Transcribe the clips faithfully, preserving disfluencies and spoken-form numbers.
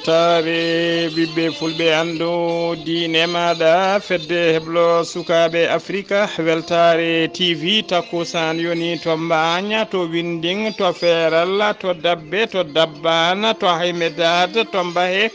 Weltaare ɓiɓɓe fulɓe, anndu diine maaɗa, fedde heblo sukaaɓe Afrika, weltaare T V takkusaan yoni to Mbaaña, to Winnding, to Feeral, to Dabbe, to Dabbaana, to Haymedaat, to Mbahe,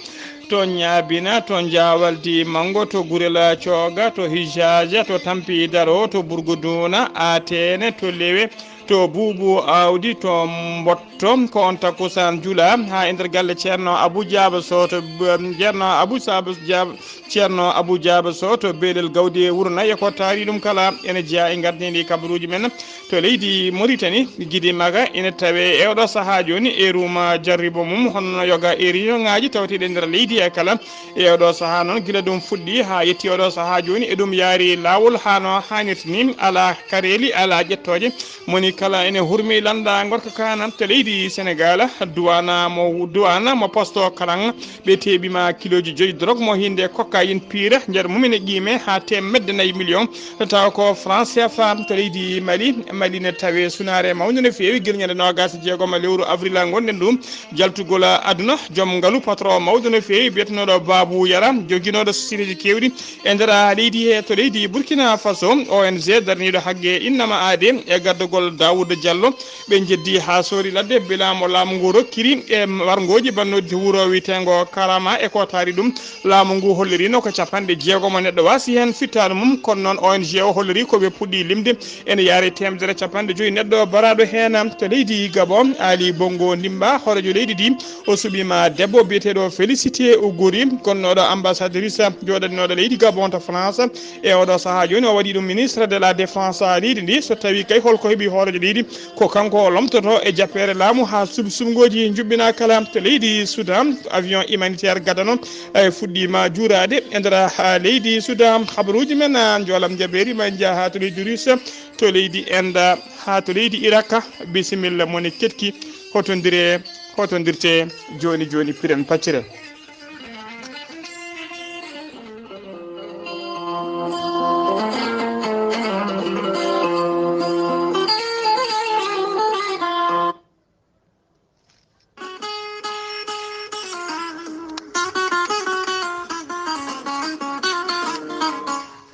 to Ñaabina, to Njaawaldi Manngo, to Gurel Cooga, to Hijaaja, to Tampi Daro, to Burguduuna, Ateene, to Lewe, to Buubu Aawdi, to Mbotto. Ko on takkusaan julaa haa e nder galle Ceerno Abu Jaaba Sow to, um, Ceerno Abu Saaba Jaaba, Ceerno Abu Jaaba Sow to Beelel Gawdi e Wuro Nayi, e ko taari ɗum kala ene jeyaa e ngardiindi kabaruuji men. To leydi Moritani, Gidi Maga ina tawee e oɗo sahaa jooni e ruuma jarribo mum, hono no yoga e réunion ŋaaji tawteeɗi e nder leydi e kala. E oɗo sahaa noon, gila ɗum fuɗɗi haa yetti oɗo sahaa jooni, e ɗum yaari laawol haa no haanirta ni, alaa kareeli, alaa ƴettooje. Moni kala ene hurmi lannda gorko kaana to leydi Senegaal, duwaana mo, duwaana mo posto kalan. Ɓe teeɓiima kilooji joyi drog mo hinnde cocaïne pure, nder mum ene qiime haa teemedde nayi miliyoŋ, tawa ko franc C F A. To leydi Mali, Mali ne tawee sunaare mawnde no feewi, gila ñande noogaas e jeegom lewru avril ngonɗen ɗum, jaltugol aduna. Joom ngalu, patron mawɗo no feewi, biyetenooɗo Babou Yara, joginooɗo sociétéji keewɗi e nder leydi he to leydi Burkina Faso, O N G darniiɗo hagge innama aade e gaddagol Daouda Diallo, ɓe njeddi haa soori ladde bila mo laamu ngu rokkiri e warngooji bannooji wuro wiyeteengo Karama. E ko taari ɗum, laamu ngu holliri no ko capanɗe jeegom neɗɗo waasi heen fittaandu mum, kono noon O N G o holliri ko ɓe puɗɗi limde ene yaari teemedere capanɗe joyi neɗɗo baraaɗo heen. To leydi Gabon, Ali Bongo Ndimba, hooreejo leydi ndi, o suɓiima debbo biyeteeɗo Félicité Ougouri, gonnooɗo ambassadrice jooɗaninooɗo leydi Gabon to France. E oɗo sahaa jooni, o waɗi ɗum ministre de la défense leydi ndi. So tawii kay holko heɓi hooreejo leydi, ko kanko o lomtoto e jappeere laamu haa sum-, sumngooji njuɓɓinaa kala. To leydi Soudan, avion humanitaire gadano, e fuɗɗiima juuraade e nder, ah, leydi Soudan. Habaruuji men, ah, njoolam njabeeri ma en njaha haa to leydi Russe, to leydi Inde, haa to leydi Irak. Bisimilla moni ketki, hotondire, hotondirte jooni jooni, piren paccire.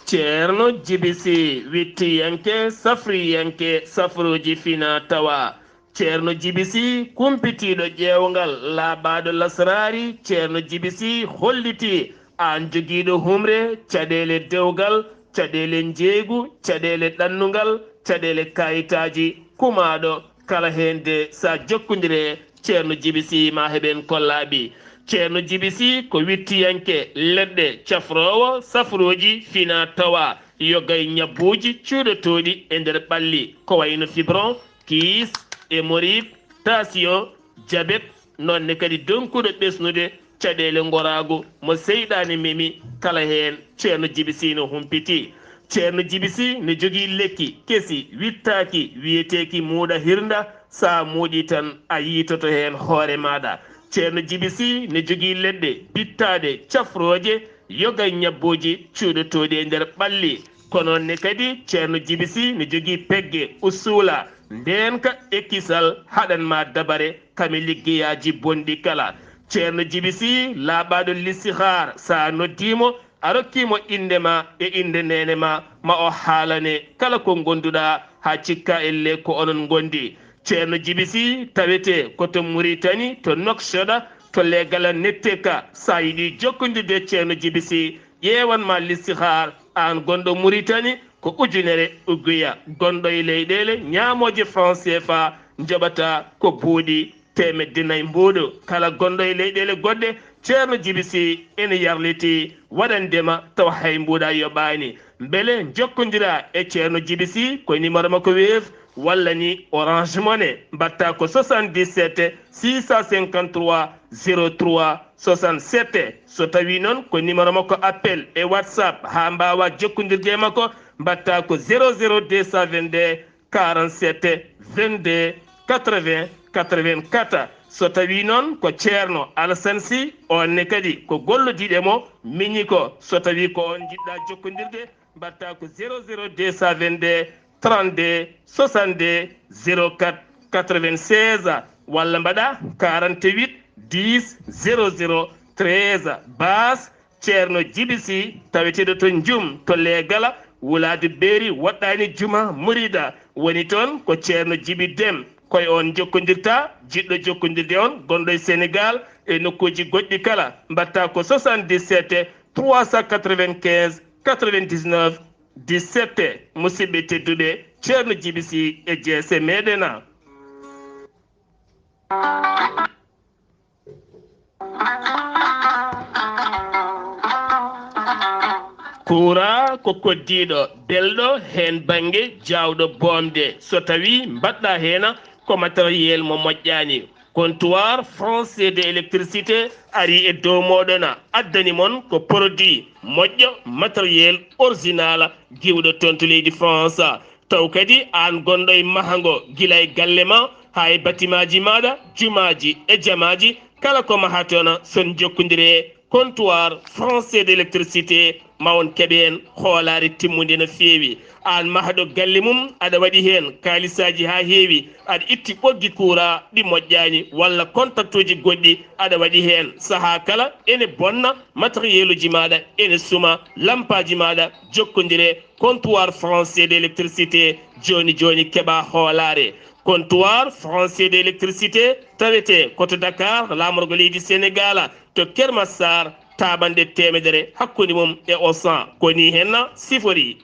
Ceerno Jibisi, wittiyanke, safriyanke, safruuji fina tawa. Ceerno Jibisi, kumpitiiɗo ƴeewngal, laaɓaaɗo lasraari. Ceerno Jibisi, hollitii aan jogiiɗo humre, caɗeele dewgal, caɗeele njeeygu, caɗeele ɗannungal, caɗeele kaayitaaji, kumaaɗo kala heen de, so a jokkondire Ceerno Jibisi, ma heɓen ko laaɓi. Ceerno Jibisi ko wittiyanke leɗɗe, cafroowo safrooji fina tawa, yogay ñabbuuji cuuɗotooɗi e nder ɓalli, ko wayno fibron, kiis, hémorroïde, tension, jabet, noon ne kadi donkuɗo ɓesnude caɗeele ngoraagu mo seyɗaane memi kala heen, Ceerno Jibisi no humpiti. Ceerno Jibisi ne jogii lekki kesi wittaaki wiyeteeki muuɗa hirnda, so a muuɗii tan a yiitoto heen hoore maaɗa. Ceerno Jibisi ne jogii leɗɗe bittaaɗe cafrooje, yoga ñabbooji cuuɗotooɗi e nder ɓalli. Ko noon ne kadi Ceerno Jibisi ne jogii pegge usuula, ndeenka e kisal haɗan ma dabare kame liggeyaaji bonɗi kala. Ceerno Jibisi laaɓaaɗo listihaar, so a noddii mo, a rokkii mo innde ma e innde neene ma, ma o haalane kala ko ngonduɗaa haa cikka elle ko onon ngondi. Ceerno Jibisi tawetee ko to Muritani, to Noksoda, to Leegala Netteka. So a yiɗii jokkondirde e Ceerno Jibisi, ƴeewan ma listihaar, aan gonɗo Muritani, ko ujunere uguya, gonɗo e leyɗeele ñaamooje franc C F A, njoɓata ko buuɗi teemedde nayi mbuuɗu. Kala gonɗo e leyɗeele goɗɗe, Ceerno Jibisi ene yarliti waɗande ma tawa hay mbuuɗa yoɓaani. Mbele njokkondira e Ceerno Jibisi ko numéro makko Wave walla ni Orange Money, mbatta ko soixante-dix-sept six cent cinquante-trois zéro trois soixante-sept. So tawii noon ko numéro makko appel e WhatsApp, haa mbaawa jokkondirde e makko, mbatta ko zéro zéro deux cent vingt-deux quarante-sept vingt-deux quatre-vingts quatre-vingt-quatre. So tawii noon ko Ceerno Alassane Sy, oon ne kadi ko gollodiiɗo e mo miñi ko, so tawii ko oon njiɗɗa jokkondirde, mbatta ko zéro zéro deux cent vingt-deux trente-deux soixante-deux zéro quatre quatre-vingt-seize, walla mbaɗa quarante-huit dix zéro zéro Treize, Baas, Ceerno Jibi Si, taweteeɗo to Njum, to Leegala, wulaadu Beeri, woɗɗaani juma, murida, woni toon ko Ceerno Jibi Dem. Ko e oon njokkondirta, jiɗɗo jokkondirde on, gonɗo e Senegaal, e nokkuuji goɗɗi kala, mbaɗta ko soixante-dix-sept, trois cent quatre-vingt-quinze, quatre-vingt-dix-neuf, dix-sept. Musidɓe tedduɓe, Ceerno Jibi Si e jeese meɗen. Kuuraa ko koddiiɗo, belɗo heen bannge, jaawɗo boomde. So tawii mbaɗɗa heen ko matériel mo moƴƴaani, Comptoir Français de Électricité arii e dow mooɗon, addani mon ko produit moƴƴo, matériel original, giwɗo toon to leydi France. Taw kadi aan gonɗo e mahango, gila e galle ma haa e batimaaji maaɗa, jumaaji e jamaaji, kala ko mahaton, so on njokkondiri e Comptoir Français d'Électricité, ma on keɓ heen hoolaare timmunde no feewi. Aan mahɗo galle mum, aɗa waɗi heen kaalisaaji haa heewi, aɗa itti ɓoggi kuuraa ɗi moƴƴaani, walla kontaktuuji goɗɗi aɗa waɗi heen. Sahaa kala ene bonna, matériel uji maaɗa ene suma, lampaaji maaɗa, jokkondire Comptoir Français d'Électricité, jooni jooni keɓa hoolaare. Comptoir Français d'Électricité tawetee ko to Dakar, laamorgo leydi Senegaal, to Kermassar, taaɓannde teemedere hakkunde mum e Auchan. Ko nii heen siforii.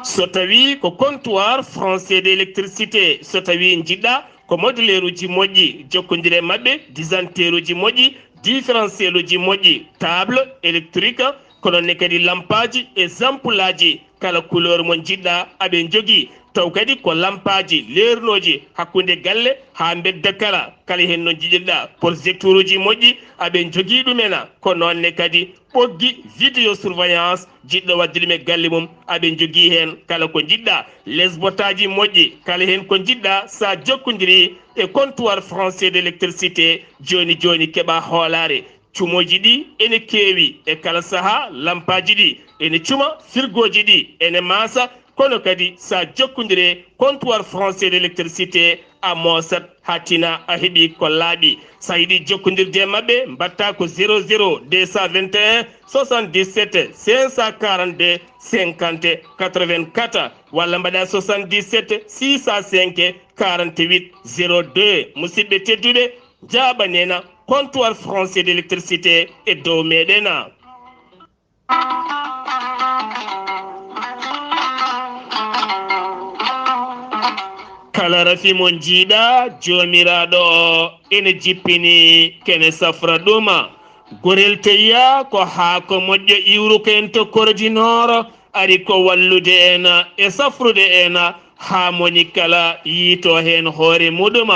So tawii ko Comptoir Français d'Électricité, so tawii njiɗɗa ko moduleeruuji moƴƴi, jokkondire maɓɓe, disjoncteeruuji moƴƴi, différentiel uji moƴƴi, table électrique, ko noon ne kadi lampaaji e ampulaaji, kala couleur mo njiɗɗa aɓe njogii. Taw kadi ko lampaaji leernooji hakkunde galle haa mbedda kala, kala heen no njiɗirɗa. Projecteuruuji moƴƴi aɓe njogii ɗum en, ko noon ne kadi ɓoggi vidéosurveillance, jiɗɗo waɗde ɗum e galle mum, aɓe njogii heen kala ko njiɗɗa. Lesbotaaji moƴƴi, kala heen ko njiɗɗa, so a jokkondirii e Comptoir Français d'Électricité, jooni jooni keɓa hoolaare. Cumooji ɗi ene keewi e kala sahaa, lampaaji ɗi ene cuma, firgooji ɗi ene maasa, kono kadi so a jokkondirii e Comptoir Français d'Électricité, a moosat haa tina, a heɓi ko laaɓi. So a yiɗi jokkondirde e maɓɓe, mbaɗta ko zéro zéro deux cent vingt et un soixante-dix-sept cinq cent quarante-deux cinquante quatre-vingt-quatre, walla mbaɗa soixante-dix-sept six cent cinq quarante-huit zéro deux. Musidɓe tedduɓe, njaaɓanee en Comptoir Français d'Électricité e dow meɗen. Kala rafi mo njiiɗa, Joomiraaɗo o ene jippini, kene safra ɗum. Gorel Teyya ko haako moƴƴo iwruko en to Korodi Nooro, ari ko wallude en e safrude en haa moni kala yiito heen hoore muɗum.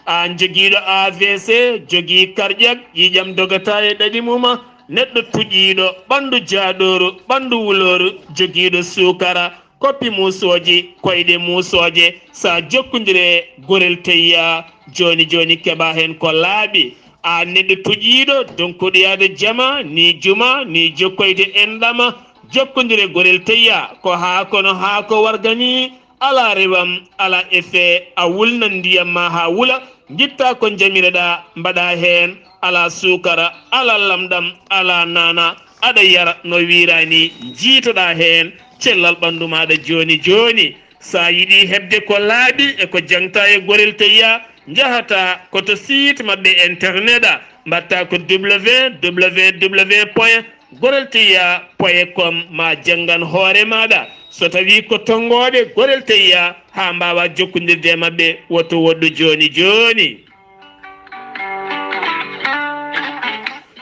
Aan jogiiɗo A V C, jogii karƴag, ƴiiƴam dogata e ɗaɗi mum, neɗɗo tuƴiiɗo, ɓanndu jaaɗooru, ɓanndu wulooru, jogiiɗo suukara, koppi muusooji, koyɗe muusooje, so a jokkondire Gorel Teyya, jooni jooni keɓa heen ko laaɓi. Aan neɗɗo tuƴiiɗo, donkuɗo yaade jama, ni juma, ni jokkoyde enɗam, jokkondire Gorel Teyya, ko haa kono haa ko warga ni, alaa rewam, alaa effet, a wulnan ndiyam ma haa wula, ngitta ko njamireɗa, mbaɗa heen, alaa suukara, alaa lamɗam, alaa naana, aɗa yara no wiiraani, njiitoɗa heen cellal ɓanndu maaɗa jooni jooni. So a yiɗi heɓde ko laaɓi e ko jaŋta e Gorel Teyya, njahata ko to site maɓɓe internet, mbaɗta ko W W W point gorel teyya point com, ma janngan hoore maaɗa. So tawii ko tonngooɗe Gorel Teyya, haa mbaawa jokkondirde e maɓɓe, woto woɗɗu jooni jooni.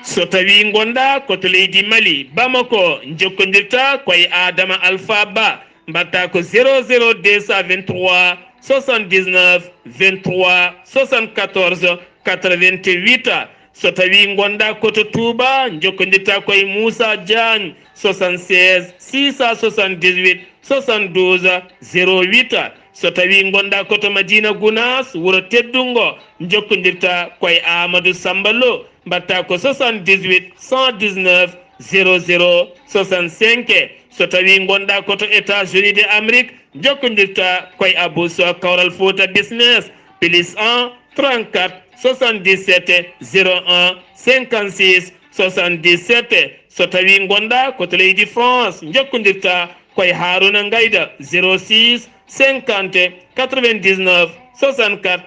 So tawii ngonɗa ko to leydi Mali, Bamako, njokkondirta ko e Adama Alpha Ba, mbaɗta ko zéro zéro deux cent vingt-trois soixante-dix-neuf vingt-trois soixante-quatorze quatre-vingt-huit. So tawii ngonɗa ko to Touba, njokkondirta ko e Moussa Diagne, soixante-seize six cent soixante-dix-huit soixante-douze zéro huit. So tawii ngonɗa ko to Madina Gounass, wuro teddungo, njokkondirta ko e Amadou Samba Lo, mbaɗta ko soixante-dix-huit cent dix-neuf zéro zéro soixante-cinq. So tawii ngonɗa ko to États-Unis de Amérique, njokkondirta ko e Abou Sow Kawral Fouta Business, plus un trente-quatre soixante-dix-sept zéro un cinquante-six soixante-dix-sept. So tawii ngonɗaa ko to leydi France, njokkondirtaa ko e Haaruna Ngayda, zéro six cinquante quatre-vingt-dix-neuf soixante-quatre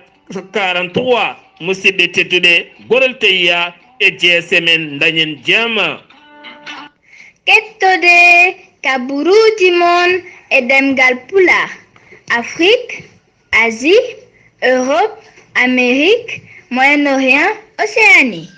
quarante-trois. Musidɓe tedduɓe, gorol teyya e G S M en, ndañen jam. Kettode kaburuuji mon e ɗemngal Pulaar, Afrik, Asie, Europe, Amérique, Moyen-Orient, Océanie.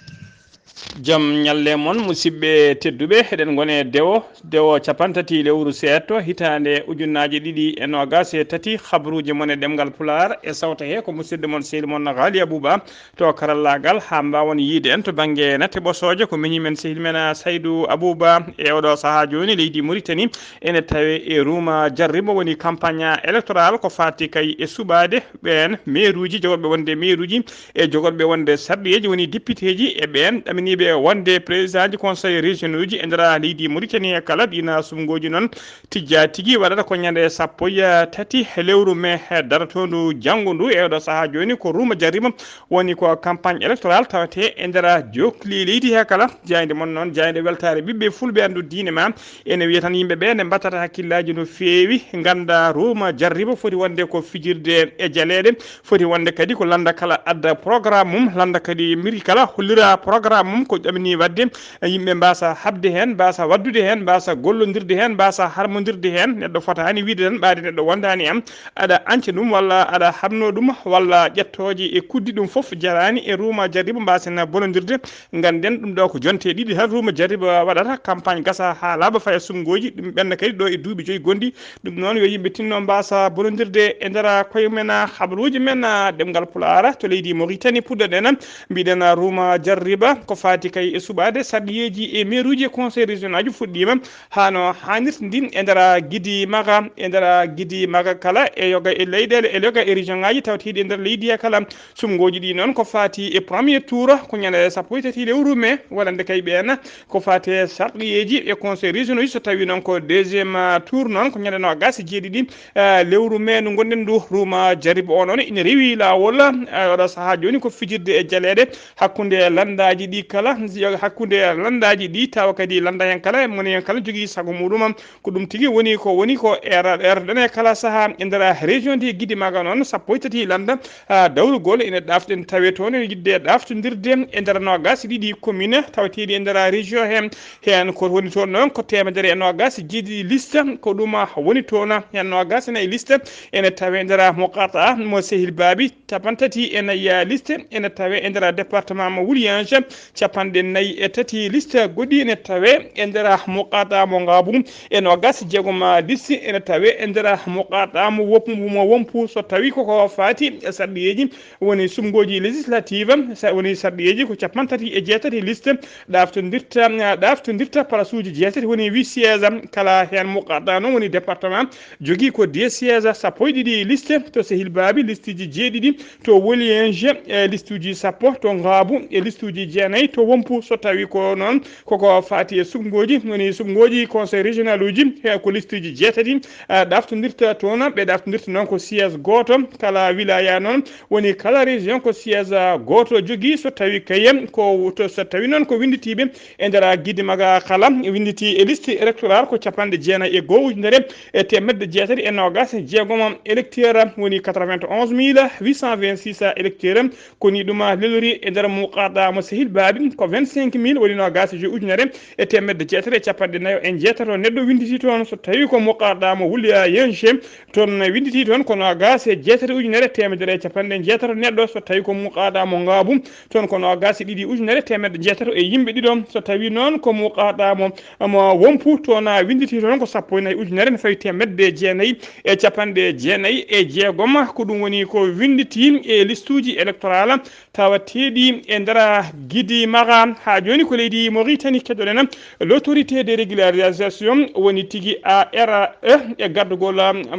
Jam ñalle mon, musidɓe tedduɓe, eɗen ngoni e dewo, dewo cappanɗe tati lewru seeɗto, hitaande ujunnaaje ɗiɗi e noogaas e tati. Habruuji mon e ɗemngal Pulaar e sawta he ko musidɗo mon, sehil mon Ghali Abouba, to karallaagal, haa mbaawon yiide en to bannge nette ɓosooje, ko miñi men, sehil men, a, Saydou Abouba. E oɗo sahaa jooni, leydi Mauritanie ene tawe e ruuma jarribo, woni campagne électorale ko faati kay e suɓaade ɓeen meeruuji, jogorɓe wonde meeruuji e jogorɓe wonde sarɗiyeeji, woni députéji e ɓeen ɗaminiiɓe wonde présidentji conseil régionauji e nder leydi Mauritanie kala. Ɗiin suɓngooji noon tijjaa tigi, waɗata ko ñande sappo e tati lewru mee darotoondu janngo ndu. E oɗo sahaa jooni ko ruuma jarribo, woni ko campagne électorale tawetee e nder jookli leydi he kala. Jaaynde mon noon, jaaynde weltaare ɓiɓɓe fulɓe anndu diine ma. Ene wiya tan yimɓe ɓe nde mbattata hakkillaaji no feewi, ngannda ruuma jarribo foti wonde ko fijirde e jaleeɗe, foti wonde kadi ko lannda kala adda programme mum, lannda kadi mbiri kala hollira programme mum ko ɗamini waɗde, yimɓe mbaasa haɓde heen, mbaasa waɗdude heen, mbaasa gollondirde heen, mbaasa harmondirde heen. Neɗɗo fotaani wiide tan ɓaade neɗɗo wondaani am, aɗa añca ɗum walla aɗa haɓno ɗum walla ƴettooje e kuddi, ɗum fof jaraani e ruuma jarribo mbaasen bonondirde. Ngannden ɗum ɗo ko jonte ɗiɗi tan ruuma jarribo waɗata, campagne gasa haa laaɓa, faya suɓngooji, ɗum ɓenna kadi ɗo e duuɓi joyi gonɗi. Ɗum noon yo yimɓe tinno mbaasa bonondirde e nder koye men, habruuji men, ɗemngal Pulaar to leydi Mauritanie. Puɗɗoɗen, mbiɗen ruuma jarriba ko faati kay e suɓaade sarɗiyeeji e meeruuji e conseil régional fuɗɗiima haa no haanirta ndin e nder Gidi Maga, e nder Gidi Maga kala e yoga e leyɗeele, e yoga e région ngaji tawteeɗi e nder leydi he kala. Suɓngooji ɗi noon ko faati e premier tour, ko ñande sappo e tati lewru mee, waɗande kay ɓeen ko faati e sarɗiyeeji e conseil régional. So tawi noon ko deuxième, ah, tour noon, ko ñande noogaas e jeeɗiɗi, ah, lewru mee ndu ngonɗen ndu. Ruuma jarribo o noon ina rewi laawol, ah, oɗo sahaa jooni ko fijirde e jaleeɗe hakkunde lanndaaji ɗi kala, hakkunde lanndaaji ɗi, tawa kadi lannda heen kala, moni heen kala jogii sago muɗum. Ko ɗum tigi woni ko, woni ko er-, erɗen e kala sahaa e nder région de Gidi Maga noon, sappo e tati lannda, ah, dawrugol ene ɗaaften, tawe toon ene yiɗde ɗaaftondirde e nder noogaas e ɗiɗi commune taweteeɗi e nder région heen. Heen ko woni toon noon ko teemedere e noogaas e jeeɗiɗi liste, ko ɗum woni toon. Heen noogaas e nayi liste ene tawe e nder muqata mo sehil Baabi, cappanɗe tati e nayi liste ene tawe e nder département mo Wulyange, cappanɗe nayi e tati liste goɗɗi ene tawe e nder muqata mo Ngaabu, e noogaas e jeegom liste ene tawe e nder muqata mo Wompu, mo Wompu. So tawi koko faati e sarɗiyeeji, woni suɓngooji législative, sa-, woni sarɗiyeeji ko cappanɗe tati e jeetati liste ɗaaftondirta, ɗaaftondirta palasuuji jeetati, woni huit siège kala heen. Muqata noon woni département jogii ko dix siège, sappo e ɗiɗi liste to sehil Baabi, listeji jeeɗiɗi to Wulyange, e listuji sappo to Ngaabu, e listuji jeenayi to Wompu. So tawi ko noon koko faati e suɓngooji, woni suɓngooji conseil régional uji, he ko listuji jeetati, ah, ɗaaftondirta toon. Ɓe ɗaaftondirta noon ko siège gooto, kala wilaya noon, woni kala région ko siège, ah, gooto jogii. So tawi kayem ko to, so tawi noon ko winnditiiɓe e nder Gidi Maga kala, winnditi e liste électorale ko cappanɗe jeenayi e goo ujunere e teemedde jeetati e noogaas e jeegom électeur, woni quatre-vingt-onze mille huit cent vingt-six électeur. Ko ni ɗum lelori e nder muqata mo sehil Baabi, ko vingt-cinq mille, woni noogaas e joyi ujunere e teemedde jeetati e cappanɗe nayo e jeetato neɗɗo winnditi toon. So tawi ko muqata mo Wulyange, toon winnditi toon ko noogaas e jeetati ujunere teemedere e cappanɗe jeetato neɗɗo. So tawi ko muqata mo Ngaabu, toon ko noogaas e ɗiɗi ujunere teemedde jeetato e yimɓe ɗiɗo. So tawi noon ko muqata mo, mo Wompu, toon winnditi toon ko sappo e nayi ujunere ne fawi teemedde jeenayi e cappanɗe jeenayi e jeegom. Ko ɗum woni ko winnditi e listuji électorale tawateeɗi e nder Gidi Maga. Haa jooni ko leydi Mauritanie. Keɗoɗen l'autorité de régularisation, woni tigi A R E, e gardugol,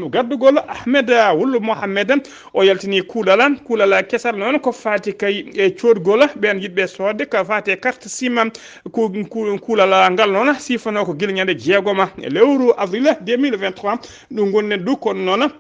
gardugol Ahmed Wul Mohamed. O yaltini kuulal, kuulal kesal noon ko faati kay e coodgol ɓeen yiɗɓe soodde ko faati e carte SIM. Ku-, ku-, kuulal ngal noon sifanoo ko gila ñande jeegoma lewru avril deux mille vingt-trois. Ɗum ngonɗen ɗo kono noon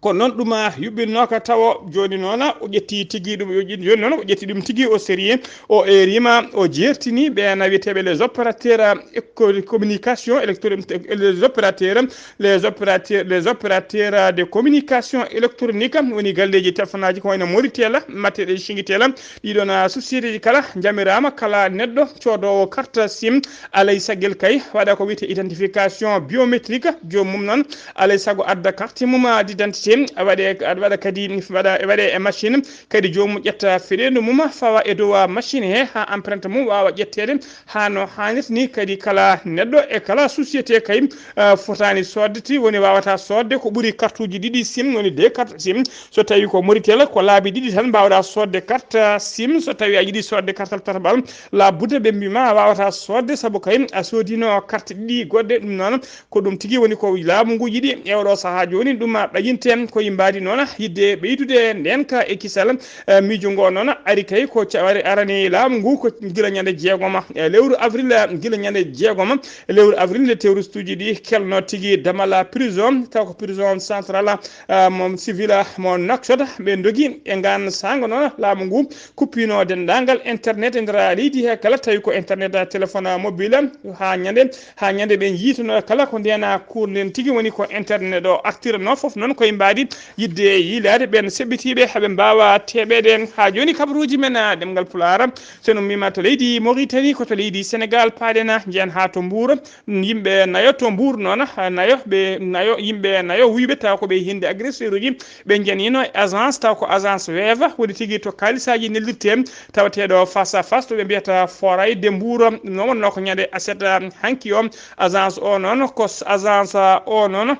Ko noon ɗum yuɓɓinnooka tawo. Jooni noon o ƴetti tigi ɗum, jooni noon o ƴetti ɗum tigi, o sérieux, o eerima, o jeertini ɓeen wiyeteeɓe les opérateurs éco-, communication électronique, les opérateurs, les opérateurs, les opérateurs de communication électronique, woni galleeji telefonaaji ko wayno Moritel, Matel e Cingtel. Ɗiɗon société ji kala njamiraama kala neɗɗo coodoowo carte SIM, alay saggel kay waɗa ko wiyetee identification biométrique, joom mum noon alay sago adda carte mum d'identité, waɗe, waɗa kadi, waɗa, waɗe e machine, kadi joom mum ƴetta feɗeendu mum fawa e dow machine he haa empreinte mum waawa ƴetteede haa no haanirta ni. Kadi kala neɗɗo e kala société kay, eh, fotaani soodde ti, woni waawata soodde ko ɓuri kartuuji ɗiɗi SIM, woni deux cartes SIM. So tawi ko Moritel, ko laabi ɗiɗi tan mbaawɗa soodde carte SIM. So tawi a yiɗi soodde kartal tataɓal, laabudda ɓe mbiima a waawata soodde, sabu kay a soodino carte ɗiɗi goɗɗe. Ɗum noon ko ɗum tigi woni ko laamu ngu yiɗi e oɗo sahaa jooni, ɗum ɓayyinte koye mbaadi noon yiɗde ɓeydude ndeenka e kisal. Eh, miijo ngo noon ari kay ko ca-, ari arani laamu ngu ko gila ñande jeegoma e lewru avril, gila ñande jeegoma e lewru avril nde terroriste uji ɗi kelno tigi damal prison, taw ko prison central, ah, mo civil, ah, mo Nouakchott. Ɓe ndogi e ngaan saanga noon laamu ngu kuppino denndaangal internet e nder leydi he kala, tawi ko internet, ah, téléphone, ah, mobile, haa ñande, haa ñande ɓe njiitono kala ko ndeen cours ndeen tigi woni ko internet o artirano fof noon koye mbaadi yiɗde yiilaade ɓeen seɓɓitiiɓe haɓe mbaawa teɓeede. Haa jooni kabaruuji men, ah, ɗemngal Pulaar, so en ummiima to leydi Mauritanie, ko to leydi Sénégal paaɗen, njeyen haa to Mbuur. Yimɓe nayo to Mbuur noon, nayo ɓe, nayo, yimɓe nayo wuyɓe taw ko ɓe hinde agresseur uji, ɓe njaniino e agence, taw ko agence Wave woni tigi to kaalisaaji nellirtee, tawateeɗo face à face to ɓe mbiyata Foray de Mbuur. Ɗum noon wonnoo ko ñande aset, ah, hanki o. Agence o noon ko s-, agence o noon,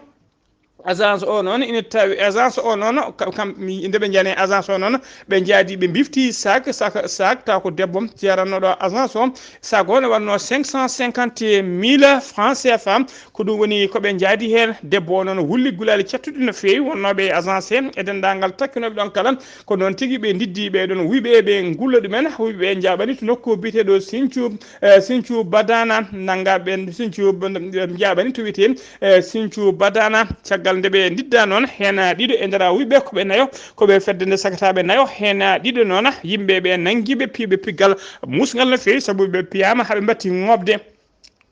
agence o noon ina tawi, agence o noon ka-, kam, nde ɓe njani agence o noon, ɓe njaadi ɓe mbifti sac, sac, sac, taw ko debbo jeerannoɗo agence o, sac o ne wannoo cinq cent cinquante mille francs C F A. Ko ɗum woni ko ɓe njaadi heen. Debbo o noon wulli gulaali cattuɗi no feewi, wonnooɓe e agence he e denndaangal takkinooɓe ɗon kala. Ko noon tigi ɓe ndiddi ɓee ɗoon wuyɓe, ɓe ngulla ɗumen. Wuyɓe ɓe njaaɓani to nokku biyeteeɗo Sinthiou, eh, Sinthiou Badana, nannga ɓe Sinthiou, ɓe njaaɓani to wiyetee, eh, Sinthiou Badana. Caggal nde ɓe ndidda noon heen ɗiɗo e nder wuyɓe ko ɓe nayo, ko ɓe fedde nde sagataaɓe nayo, heen ɗiɗo noon yimɓe ɓe nanngi ɓe piiɓe piggal musngal no feewi, sabu ɓe piyaama haa ɓe mbatti ŋoɓde.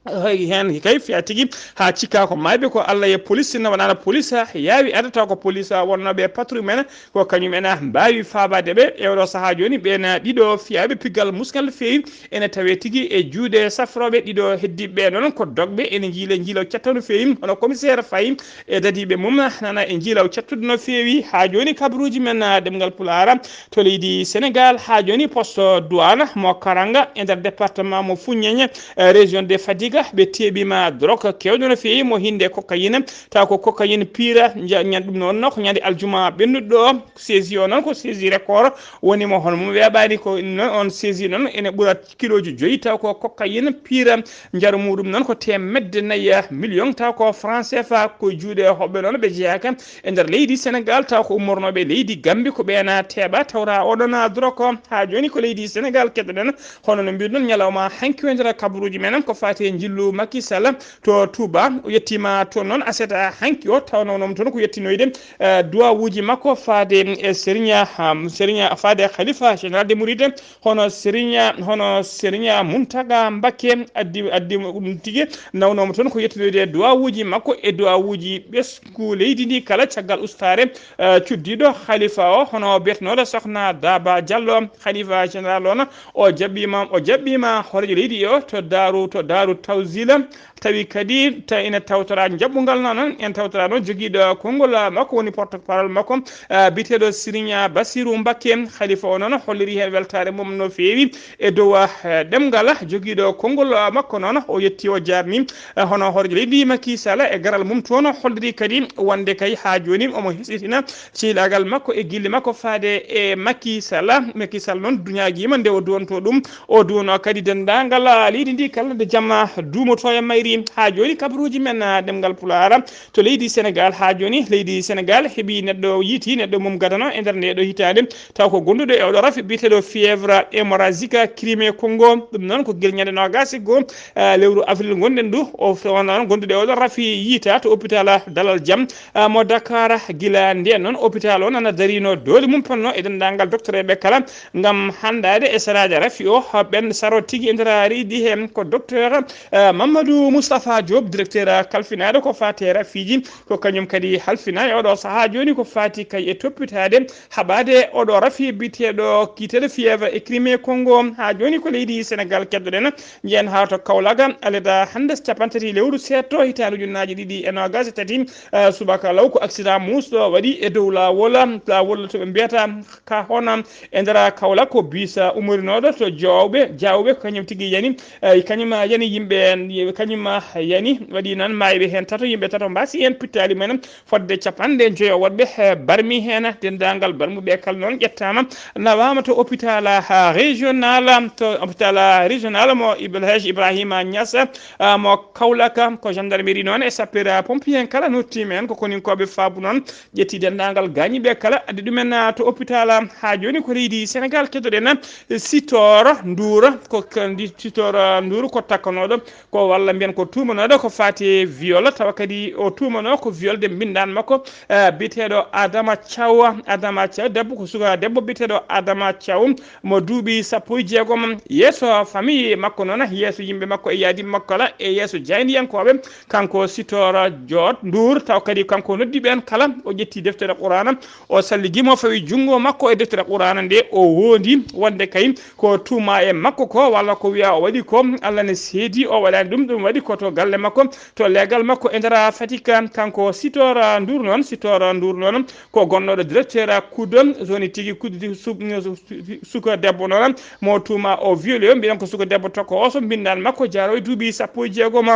Hay heen kay fiya tigi haa cikka ko maayɓe ko Allah e police, sinno wonano police yaawi adata ko police wonnooɓe patrouille men, ko kañum en mbaawi faabaade ɓe. E oɗo sahaa jooni ɓeen ɗiɗo fiyaaɓe piggal musngal feewi ene tawee tigi e juuɗe safrooɓe. Ɗiɗo heddiiɓe ɓe noon ko dogɓe, ene njiila njiilaw cattuɗo no feewi, hono commissaire Faye e dadiiɓe mum nana e njiilaw cattuɗo no feewi. Haa jooni kabaruuji men, ah, ɗemngal Pulaar, to leydi Sénégal, haa jooni poste douane mo Karanga e nder département mo Foundiougne, eh, région de Fadiga, ɓe teeɓiima drogue keewɗo no feewi, mo hinde cocaïne, taw ko cocaïne pire, nja-, ñan ɗum noon ko ñande aljuma ɓennuɗo o. Saisie o noon ko saisie record woni mo, hono mo weeɓaani ko noon, on saisie noon ene ɓura kilooji joyi, taw ko cocaïne pire, njaru muɗum noon ko teemedde nayi million, taw ko franc C F A. Ko juuɗe hoɓɓe noon ɓe jeyaaka e nder leydi Sénégal, taw ko ummornooɓe leydi Gambie, ko ɓeena teeɓa tawra oɗon drogue o. Haa jooni ko leydi Sénégal keɗoɗen, hono no mbiɗon ñalawma hanki o e nder kabaruuji men ko faati e njillu Macky Sall to Touba. O yettiima toon noon aset hanki o, tawnoo noon toon ko yettinoyde, eh, duwawuuji makko faade e Serigne, um, Serigne faade Khalifa Général des Mourides, hono Serigne, hono Serigne Mountaga Mbacké addi, addi ɗum tigi, nawnooma toon ko yettoyde duwawuuji makko e duwawuuji ɓesngu leydi ndi kala, caggal ustaare, eh, cuddiiɗo Khalifa o, hono biyetenooɗo Sokhna Daba Diallo, Khalifa Général o, o jaɓɓiima, o jaɓɓiima hooreejo leydi o to Daaru, to Daaru Tawzila. Tawi kadi ta-, ina tawtora jaɓɓungal noon, en tawtora noon jogiiɗo konngol makko woni porte-parole makko, ah, biyeteeɗo Serigne Bassirou Mbacké. Khalifa o noon holliri heen weltaare mum no feewi e dow, ah, ɗemngal. Jogiiɗo konngol, ah, makko noon o yetti, o jaarni, ah, hono hooreejo leydi Macky Sall e garal mum toon, holliri kadi wonde kay haa jooni omo hesɗitina ciylaagal makko e gilli makko faade e Macky Sall. Macky Sall noon duñaagiima nde o duwantoo ɗum. O duwano kadi denndaangal leydi ndi kala nde jamma duumotoo e mayri. Haa jooni kabaruuji men, ah, ɗemngal Pulaar to leydi Senegaal. Haa jooni leydi Senegaal heɓi neɗɗo, yiiti neɗɗo mum gadano e nder ndee ɗoo hitaande, taw ko gonduɗo e oɗo rafi biyeteeɗo fièvre hémorragique Crimée Congo. Ɗum noon ko gila ñande noogaas e goo, ah, lewru avril ngonɗen ndu. O wonaa noon gonduɗo e oɗo rafi yiita to hôpital Dalal Jam, ah, mo Dakar. Gila ndeen noon hôpital o nana darino doole mum ponno e denndaangal doktoreeɓe kala ngam hanndaade e saraaji rafi o, ɓen saro tigi e nder leydi heen ko docteur, eh, Mamadou Moustapha Diop, directeur kalfinaaɗo ko faati e rafiiji, ko kañum kadi halfinaa e oɗo sahaa jooni ko faati kay e toppitaade haɓaade oɗo rafi biyeteeɗo kiitel fièvre e Crimée Congo. Haa jooni ko leydi Senegaal keddoɗen, njiyen haa to Kaolack, aleda hannde capanɗe tati lewru seeɗto hitaande ujunnaaji ɗiɗi e noogaas e tati, eh, subaka law ko accident muusɗo waɗi e dow laawol, laawol to ɓe mbiyata ka hona e nder Kaolack ko bus, uh, ummorinooɗo to Jowɓe, Jawɓe, ko kañum tigi yani, uh, kañum, uh, yani yimɓe, kañum, uh, yani waɗi noon maayɓe heen tato, yimɓe tato mbaasi heen pittaali mumen fodde capanɗe joyo woɗɓe, uh, barmi heen, denndaangal barmuɓe kala noon ƴettaama nawaama to hôpital, uh, régional, to hôpital, uh, régional mo Ibel Haj Ibrahima Niass, uh, mo Kaolack, ko gendarmerie noon e sapeur, uh, pompier en kala nottiima heen ko koninkooɓe faabu noon ƴetti denndaangal gaañiiɓe kala, addi ɗumen, ah, to hôpital, ah, haa jooni ko leydi Senegaal. Keddoɗen, ah, Sitor Ndour, ko kandi Sitor, ah, Ndour ko takkanooɗo, ko walla mbiyen ko tuumanooɗo ko faati e viol, tawa kadi o tuumanoo ko viol de mbinndaan makko, ah, biyeteeɗo Adama Thiaw. Adama Thiaw, debbo ko suka debbo biyeteeɗo Adama Thiaw, mo duuɓi sappo e jeegom, yeeso famille makko noon, yeeso yimɓe makko e yaadi makko kala, e yeeso jaayndiyankooɓe, kanko Sitor Joot Nduur, taw kadi kanko noddi ɓeen kala, o ƴetti deftere Quraana, o salligi mo fawi junngo makko e deftere Quraana nde, o woondi wonde kay ko tuuma e makko ko, walla ko wiya o waɗi ko, Allah ne seedi, o waɗaani ɗum, ɗum waɗi ko to galle makko, to leegal makko e nder Fatick. Kanko Sitor Nduur noon, Sitor Nduur noon ko gonnooɗo directeur kuudo, zone tigi kuudo su-, su-, suka debbo noon, mo tuuma o violé o, mbiɗen ko suka debbo tokko o, so mbinndaan makko jaaro e duuɓi sappo e jeegom.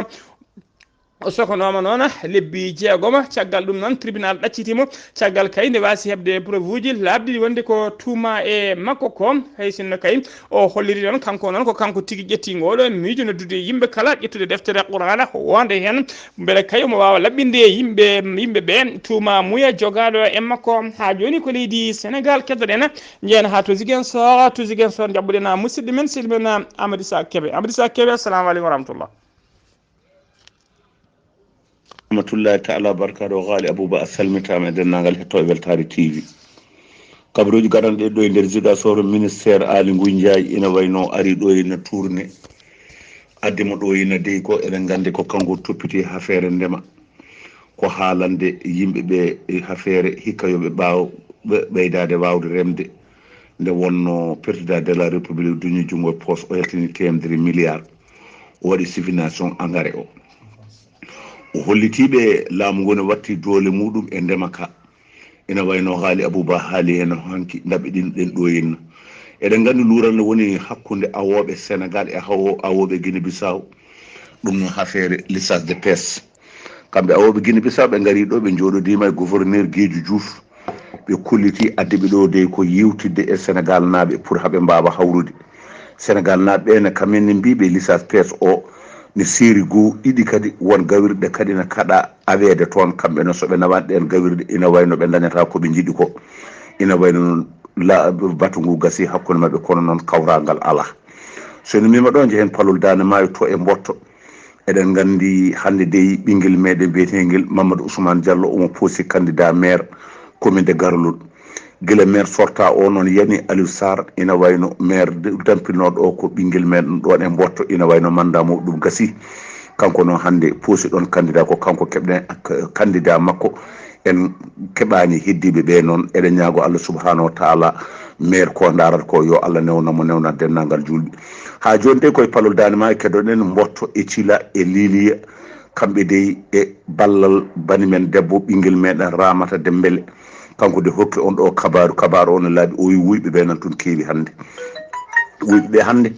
O sokonooma noon lebbi jeegom. Caggal ɗum noon, tribunal ɗacciti mo. Caggal kay, nde waasi heɓde preuve uji laaɓɗi wonde ko tuuma e makko ko, hay sinno kay o holliri noon, kanko noon ko kanko tigi ƴetti ngooɗo miijo noddude yimɓe kala, ƴettude deftere Quraana, wonde heen, mbele kay omo waawa laɓɓinde yimɓe, yimɓe ɓe tuuma muya jogaaɗo e makko. Haa jooni ko leydi Senegaal keddoɗen, njeyen haa to Ziguinchor, to Ziguinchor njaɓɓuɗen musidɗo men, sehil men Amady Sa Kébé. Amady Sa Kébé, assalamu aleykum wa rahmatullah. Rahmatullahi taala barkaɗo. Ghali Abouba, a salmitaama e denndaangal hettooɓe Weltaare T V. Kabaruuji garanɗe ɗo e nder Ziguinchor, ministére Aly Ngouille Ndiaye ina wayno ari ɗo ina tourné. Addi mo ɗo ina dey ko eɗen nganndi ko kanko toppiti hafeere ndema. Ko haalande yimɓe ɓe e hafeere hikka yo ɓe ɓaaw ɓe ɓeydaade waawde remde. Nde wonno président de la République duñi junngo e poos, o yaltini teemedere milliard. O waɗi subvention engrais o. O holliti ɓe laamu ngu ne watti doole muɗum e ndema ka. Ina wayno Ghali Abouba haali heen hanki, ndaɓɓiɗinɗen ɗo henna. Eɗen nganndi luural ne woni hakkunde awooɓe Senegaal e hawo-, awooɓe Guinée Bissau. Ɗum no hafeere licence de pêche. Kamɓe awooɓe Guinée Bissau ɓe ngari ɗo, ɓe njooɗodiima e gouverneur Geeju Diouf. Ɓe kolliti, addi ɓe ɗo dey ko yewtidde e Senegaal naaɓe pour haɓe mbaawa hawrude. Senegaal naaɓe ɓe ne kamen ne mbii ɓe licence pêche o ne seeri goo, ɗiɗi kadi won gawirɗe kadi ne kaɗa aweede toon. Kamɓe ne so ɓe nawaani ɗeen gawirɗe ina wayno ɓe ndañata ko ɓe njiɗi ko. Ina wayno noon la-, batu ngu gasi hakkunde maɓɓe kono noon kawral ngal alaa. So en mbiima ɗo njehen palol Daande Maayo to e Mbootto. Eɗen nganndi hannde dey ɓinngel meɗen biyeteengel Mamadou Ousmane Diallo omo poosi candidat maire commune de Garlol. Gila maire sorta o noon yani Aliou Sarr ina wayno maire de-, dampinooɗo o ko ɓinngel meɗen ɗon e Mbootto ina wayno mandat mo ɗum gasi. Kanko noon hannde poosi ɗon candidat ko kanko keɓɗen ak-, candidat makko. En keɓaani heddiiɓe ɓe noon. Eɗen ñaago Allah subhanahu wa taala maire ko ndaarata ko yo Allah newna mo newna denndaangal juulɓe. Haa jooni de koye palol Daande Maayo keddoɗen Mbootto e Cila e Liiliya. Kamɓe dey e ballal bani men debbo ɓinngel meɗen Ramata Dembele. Kanko de hokki on ɗo kabaaru, kabaaru on e laabi o wi wuyɓe ɓe nan tun keewi hannde. Wuyɓe ɓe hannde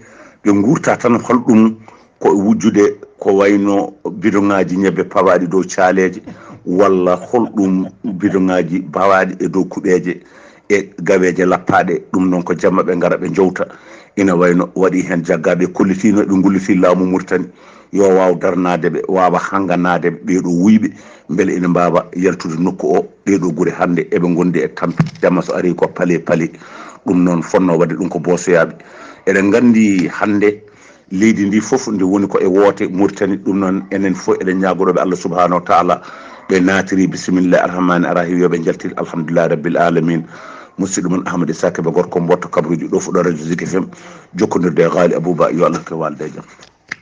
ɓe nguurta tan holɗum ko e wujjude ko wayno bidoŋaaji ñebbe pawaaɗi dow caaleeje, walla holɗum bidoŋaaji pawaaɗi e dow kuɓeeje e gaweeje lappaaɗe. Ɗum noon ko jamma ɓe ngara ɓe njowta. Ina wayno waɗi heen jaggaaɓe kollitiinooɓe ngulliti laamu Muritani yo waaw darnaade ɓe, waawa hannganaade ɓe ɓee ɗoo wuyɓe, mbele ina mbaawa yaltude nokku o. Ɗee ɗoo gure hannde eɓe ngondi e tampi, jamma so arii ko pale pale. Ɗum noon fotnoo waɗde ɗum ko boosoyaaɓe. Eɗen nganndi hannde leydi ndi fof ndi woni ko e woote Muritani. Ɗum noon enen fof eɗen ñaagoɗo ɓe Allah subhanahu wa taala ɓe naatiri bisimillahi arrahmani arrahim yo ɓe njaltir alhamdulillahi rabbil alamin. Musidɗo mon Ahmad Issa Kebe gorko mboɗo to Kabruuji ɗo fuɗɗo radio Zik F M, jokkondirde e Ghali Abouba, yo Allah rokku en waalde e jam.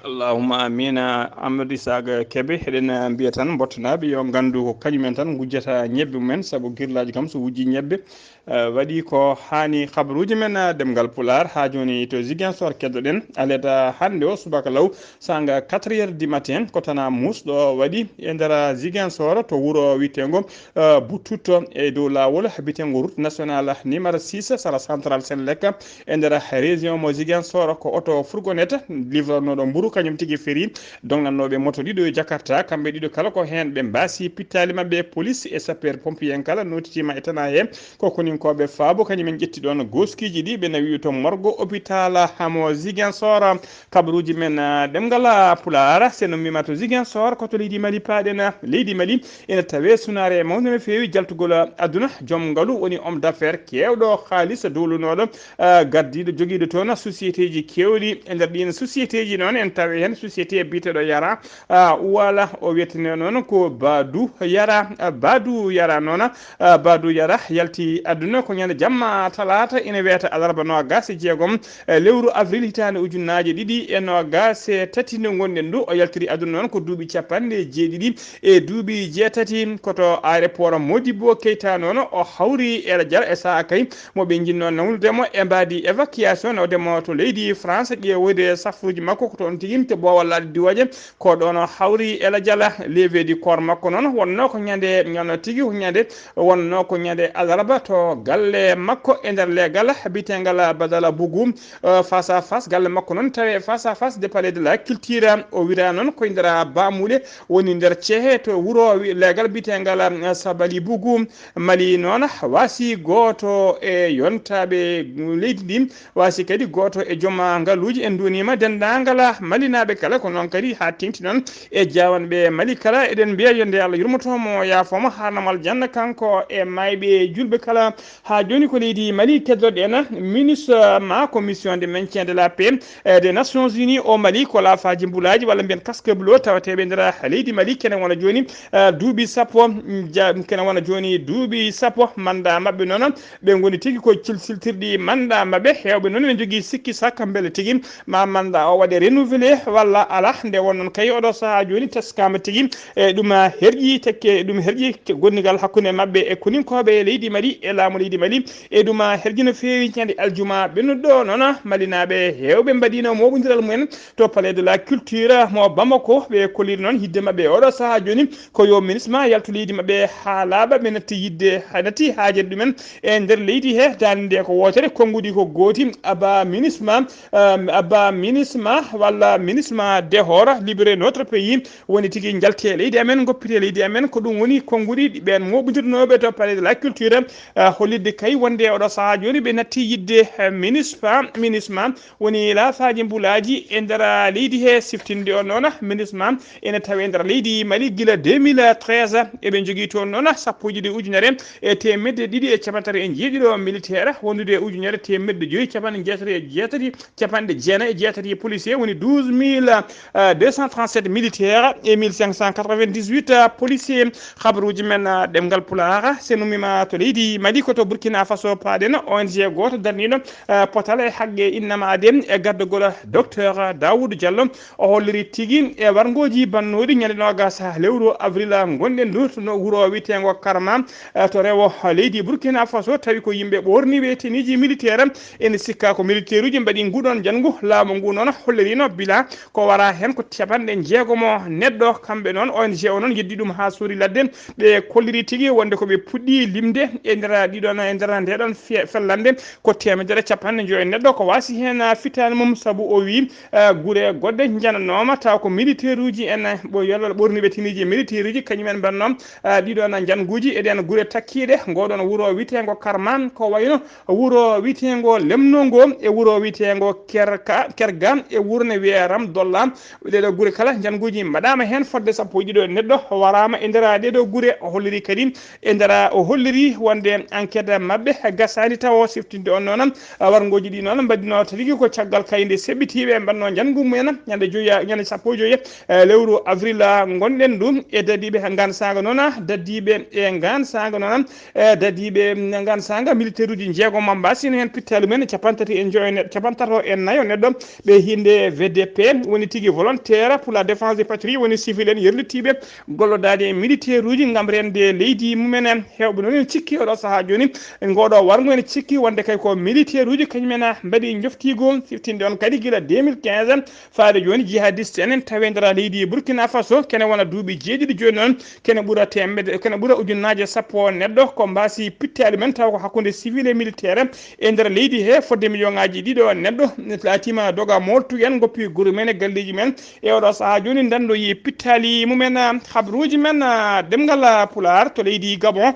Allahumma amina. Amadou Isaga Kebe, eɗen mbiya tan mbottanaɓe yo gandu ko kañumen tan gujjata ñebbe mumen, sabu girlaji kam so wujji ñebbe, eh, waɗi ko hani. Habaruji men, eh, demgal Pulaar ha joni to Ziguinchor keddoɗen aleta hande o subaka law sanga quatre heures du matin ko tana musɗo waɗi e nder Ziguinchor to wuro witego, eh, Butut e dow lawol bitengo route nationale numéro six sara central Senelec e nder région mo Ziguinchor. Ko oto fourgonnette livrannoɗo mburu kañum tigi feri dognannoɓe moto ɗiɗo e Jakarta, kamɓe ɗiɗo kala ko hen ɓe mbasi pittali maɓɓe. Police e sapeur pompier en kala notitima e tana he. Ko koninkoɓe faabo kañum en ƴetti ɗon goskiji ɗi ɓe nawi to morgo hôpital hamo Ziguinchor. Kabaruji men, ah, ɗemngal, ah, Pulaar, sen ummima to Ziguinchor, ko to leydi Mali paaɗen. Leydi Mali ina tawe sunaare mawnde no feewi jaltugol, ah, aduna. Joom ngalu woni homme d'affaires keewɗo haalis dowlunooɗo, ah, gardiiɗo jogiiɗo toon société ji keewɗi. E nder ɗiin société ji noon en tawi heen société biyeteeɗo Yara, ah, Uwala, o wiyetene noon ko Badu Yara, ah, Badu Yara noon, ah, Badu Yara yalti aduna ko ñande jamma talaata ina wiyata alarba noogaas e jeegom e lewru avril hitaande ujunnaaje ɗiɗi e noogaas e tati nde ngonɗen ɗo. O yaltiri aduna noon ko duuɓi capanɗe jeeɗiɗi e duuɓi jeetati. Ko to aéroport Modibo Keita noon o hawri e Ladial e saha kay mo ɓe jinno nawnude mo e mbaadi évacuation nawde mo to leydi France ƴeewde safuuji makko ko toon tigi to boowal laaɗe diwooje. Ko ɗoon o hawri e Ladial. Levée du corps makko noon wonno ko ñande, ñande tigi, ñande wonno ko ñande alarba to galle makko e nder leegal bitengal Badala Bougou, eh, face à face galle makko noon tawe face à face de palais de la culture. O wira noon koye nder bamuɗe woni nder cehe to wuro wi-, leegal bitengal, eh, Sabali Bougou. Mali noon wasi gooto e yontaɓe leydi ndi, wasi kadi gooto e joom ngaluuji. En nduwaniima denndaangal Malinaaɓe kala, ko noon kadi haa teeŋti noon e jaawanɓe Mali kala. Eɗen mbiya yo nde Allah yurmoto mo, yaafo mo, haarnamo aljanna kanko e maayɓe julɓe kala. Haa jooni ko leydi Mali keddoɗen, MINUSMA, ko mission de maintien de la paix, eh, des Nations Unies au Mali, ko laafaaji mbulaaji walla mbiyen casque bleu tawateeɓe e nder leydi Mali kene wona jooni, eh, duuɓi sappo, mm, ja-, kene wona jooni duuɓi sappo mandat maɓɓe noon. Ɓe ngoni tigi ko cilsiltirɗi mandat maɓɓe. Heewɓe noon ene njogii sikki sakka mbele tigi ma mandat o waɗe renouvelé walla alaa. Nde won noon kay oɗo sahaa jooni teskama tigi e ɗum herƴi tekke, ɗum herƴi gonnigal hakkunde maɓɓe e koninkooɓe e leydi Mali e laamu leydi Mali. E ɗum herƴi no feewi ñande aljuma ɓennuɗo noon Malinaaɓe heewɓe mbaɗino moɓondiral mumen to Palais de la Culture mo Bamako. Ɓe kolliri noon yidde maɓɓe oɗo sahaa jooni ko yo MINUSMA yaltu leydi maɓɓe haa laaɓa. Ɓe natti yidde, natti haajede ɗumen e nder leydi he. Daande nde ko wootere, konnguɗi ko gooti. Abba MINUSMA, um, Abba MINUSMA walla MINUSMA dehors, libérez notre pays, woni tigi njalte leydi amen, ngoppite leydi amen. Ko ɗum woni konnguɗi ɗi ɓeen moɓondirnooɓe to Palais de la Culture, uh, hollitde kay wonde oɗo sahaa jooni ɓe natti yidde, uh, MINUSPA, MINUSMA, woni laafaaji mbulaaji e nder leydi he. Siftinde on noon MINUSMA ene tawe nder leydi Mali gila deux mille treize. Eɓe njogii toon noon sappo e ɗiɗi ujunere e teemedde ɗiɗi e capanɗe tati e jeeɗiɗo militaire, wondude e ujunere teemedde joyi capanɗe jeetati e jeetati, capanɗe jeenayi e jeetati policier, woni douze mille deux cent trente-sept militaire e mille cinq cent quatre-vingt-dix-huit policier. Habaruuji men, ah, ɗemngal Pulaar, sen ummima to leydi Mali, ko to Burkina Faso paaɗen. O N G gooto darniiɗo, ah, potal e haqqe innama aden e gaddagol docteur Daoud Diallo, o holliri tigi e warngooji bannooɗi ñande noogas lewru avril ngonɗen ɗo to no wuro wiyeteengo Karma, ah, to rewo leydi Burkina Faso, tawi ko yimɓe ɓoorniiɓe tenue ji militaire. Ene sikka ko militaire uji mbaɗi nguɗon janngu. Laamu ngu noon hollirino bilan Ko wara heen ko capanɗe jeegomo neɗɗo, kamɓe noon O N G o noon yeddi ɗum haa suuri ladde. Ɓe kolliri tigi wonde ko ɓe puɗɗi limde e nder ɗiɗon, e nder ndeɗon fe-, fellande ko teemedere capanɗe joyi neɗɗo ko waasi heen, ah, fitaani mum, sabu o wii, ah, gure goɗɗe njananooma taw ko militaire uji en, ah, ɓo-, yalla ɓorniiɓe tenue ji militaire uji kañum en mbaɗnoo, ah, ɗiɗon njannguuji e ɗeen gure takkiiɗe. Ngoɗon wuro wiyeteengo Karman ko wayno wuro wiyeteengo Lemno ngo e wuro wiyeteengo Kerka, Kerga e wuro ne wiyee Ramdolla. Ɗeɗo gure kala, njannguuji mbaɗaama heen fodde sappo e ɗiɗo neɗɗo waraama e nder ɗeɗo gure. O holliri kadi e nder, o holliri wonde enquête maɓɓe gasaani tawo siftinde on noon. Warngooji ɗi noon mbaɗino tigi ko caggal kayde seɓɓitiiɓe mbaɗno njanngu mumen ñande joyi, ñande sappo e joyi, eh, lewru avril, ah, ngonɗen ɗum e dadiiɓe ngaan saanga noon, dadiiɓe e ngaan saanga noon, eh, dadiiɓe ngaan saanga militaire uji jeegom mbasino heen pittaali mumen capanɗe tati e joyi neɗɗo, capanɗe tato e nayo neɗɗo. Ɓe hinde V D P woni tigi volontaire pour la défense des patries, woni civil en yerlitiiɓe gollodaade e militaire uji ngam rende leydi mumen. Heewɓe noon ene cikki oɗo sahaa jooni, ngoɗo warngo ene cikki wonde kay ko militaire uji kañum en mbaɗi njoftiigu siftinde on kadi gila deux mille quinze faade jooni jihadiste en tawi e nder leydi Burkina Faso, kene wona duuɓi jeeɗiɗi jooni noon, kene ɓura teemedde, kene ɓura ujunnaaje sappo neɗɗo ko mbaasi pittaali men, taw ko hakkunde civil e militaire e nder leydi he fodde million ŋaaji ɗiɗo neɗɗo laatiima doga moltu en ngoppi gure men e galleeji men. E oɗo sahaa jooni ndanndo yi pittaali mumen, ah, habruuji men, ah, ɗemngal, ah, Pulaar to leydi Gabon.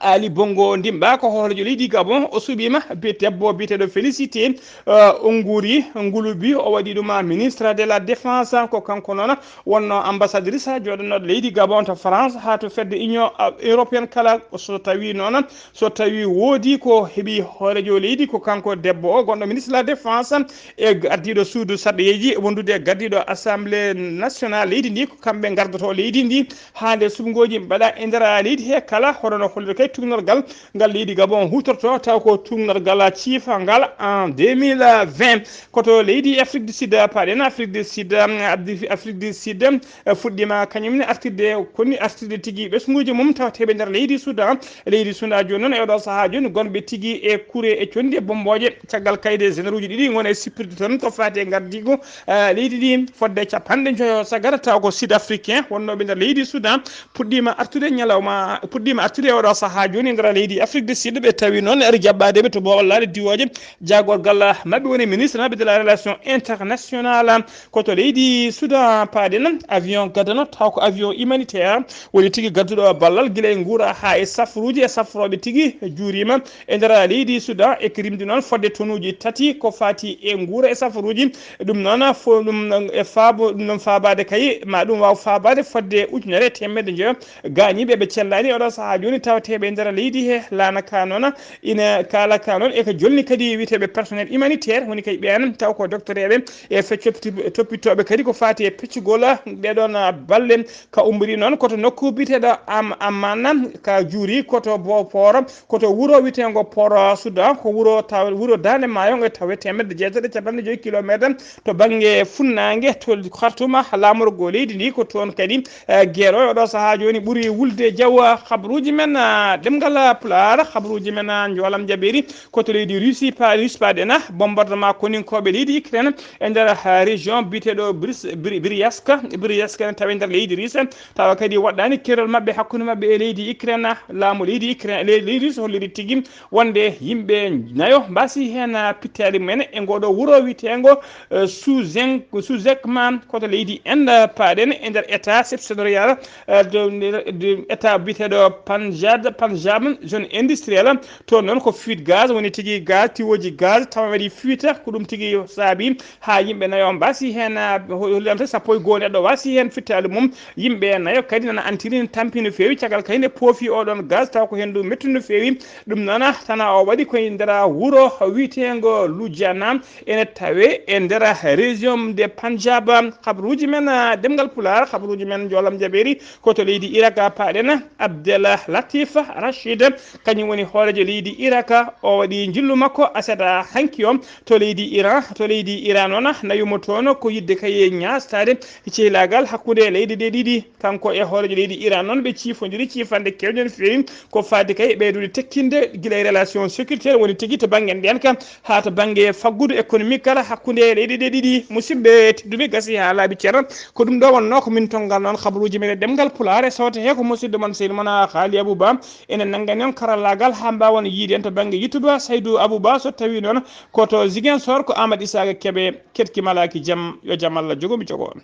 Ali Bongo Ndimba ko hohlejo leydi Gabon, o suɓiima bi-, debbo biyeteeɗo Félicité, ah, Onguri Ngulubi, o waɗi ɗum, ah, ministre de la défense, ko kanko noon wonno ambassadrice jooɗanooɗo leydi Gabon to France haa to fedde Union, ah, européenne kala. So tawi noon, so tawi woodi ko heɓi hoorejo leydi, ko kanko debbo o, gonɗo ministre de la défense e ardiiɗo suudu sarɗiyeeji, wondude e gardiiɗo assemblée nationale leydi ndi, ko kamɓe ngardoto leydi ndi haa nde suɓngooji mbaɗa e nder leydi he kala. Hono no holliri kay tuugnorgal ngal leydi Gabon huutorto, taw ko tuugnorgal ciifangal en deux mille vingt. Koto leydi Afrique du Sud, paɗen Afrique du Sud, Afrique du Sud, eh, fuɗɗiima kañum ne artirde, koni artirde tigi ɓesnguuji mum tawteeɓe nder leydi Soudan. Leydi Soudan jooni noon e oɗo sahaa jooni gonɓe tigi e kure e conndi e bommbooje caggal kayde généraux uji ɗiɗi ngoni e sippirde tan ko faati e ngardiigu, eh, leydi ndi fodde capanɗe njoyo sagara taw ko Sud Africain wonnooɓe nder leydi Soudan puɗɗiima artude ñalawma, puɗɗiima artude e oɗo sahaa jooni nder leydi Afrique du Sud. Ɓe tawi noon ari jaɓɓaadeɓe to boowal laaɗe diwooje jaagorgal maɓɓe woni ministre maɓɓe de la relation internationale. Koto leydi Soudan paaɗen avion gadano taw ko avion humanitaire woni tigi gadduɗo ballal gila e nguura haa e safruuji e safrooɓe tigi juuriima e nder leydi Soudan e ko rimdi noon fodde tonuuji tati ko faati e nguura e safruuji. Ɗum noon fo ɗum e faabo ɗum noon faabaade kay ma ɗum waaw faabaade fodde ujunere e teemedde njoyo gaañiiɓe ɓe cellaani oɗo sahaa jooni tawateeɓe e nder leydi he laana ka noon ina kaala ka noon e ko jolni kadi wiyeteeɓe personnel humanitaire woni kay ɓeen taw ko doctoreeɓe e feccopti toppitooɓe kadi ko faati e peccugol ɓeɗon balle. Ka ummori noon koto nokku biyeteeɗo am amana ka juuri koto bo poro koto wuro wiyeteengo poro Soudan ko wuro taw wuro daande maayo ngo tawe teemedde jeetati e capanɗe joyi kilometer to bannge funnaange to Khartoum laamorgo leydi ndi ko toon kadi. Eh, geero oɗo sahaa jooni ɓuri wulde jawa habruuji men, ah, ɗemngal Pulaar, habruuji men, ah, njoolam jabeeri, ko to leydi Russie pa-, Russie paaɗen, ah, bombardement koninkooɓe leydi Ukraine e nder, ah, région biyeteeɗo Bris-, Bri-, Bryansk, Bryansk ne tawi nder leydi Russie, tawa kadi waɗɗaani kerol maɓɓe hakkunde maɓɓe e leydi Ukraine, ah, laamu leydi Ukraine, leydi, leydi Russie holliri tigi wonde yimɓe nayo mbasi heen, ah, pittaali mumen e ngoɗo wuro wiyeteengo, eh, Suzen-, Suzekman, koto leydi Inde paaɗen e nder état septentrional, eh, de, de état biyeteeɗo Punjab, Punjab, zone industrielle. Toon noon ko fuite gaz, woni tigi gaz, tiwooji gaz, tawa waɗi fuite, ko ɗum tigi saabi haa yimɓe nayo mbasi heen, ah, ho-, hollirante sappo e goo neɗɗo wasi heen fittaali mum. Yimɓe nayo kadi nana antiri, tampii no feewi, caggal kadi nde poofi oɗon gaz, taw ko heen ɗum metti no feewi. Ɗum noon, tana o waɗi koye nder wuro wiyeteengo Lujana, ene tawe e nder région de Punjab. Habruuji men, ah, ɗemngal Pulaar, habruuji men njoolam jabeeri, ko to leydi Irak paaɗen. Abdel Latif Rachid, kañum woni hooreejo leydi Iraka. O waɗi njillu makko aset hanki o to leydi Iran. To leydi Iran noon, na yumotoono ko yiɗde kaye ñaastaade cehlaagal hakkunde leyɗe ɗe ɗiɗi. Kanko e hooreejo leydi Iran noon, ɓe ciifondiri ciifande keewɗe no feewi, ko faati kay ɓeydude tekkinde gila e relation sécuritaire woni tigi to bannge ndenka haa to bannge faggudu économique kala hakkunde leyɗe ɗe ɗiɗi. Musidɓe tedduɓe, gasi haa laaɓi ceerno, ko ɗum ɗo wonnoo ko min tonngal noon habaruuji men e ɗemngal Pulaar. E sawte he ko musidɗo mon sehil mon Haali Abou Ba. Enen nanngani on karallaagal haa mbaawon yiide en to bannge YouTube. Saydou Abou Ba, so tawii noon ko to Ziguinchor, ko Amadou Isaka Kebe. Keɗki malaaki jam, yo jam Allah jogo mi jogo on.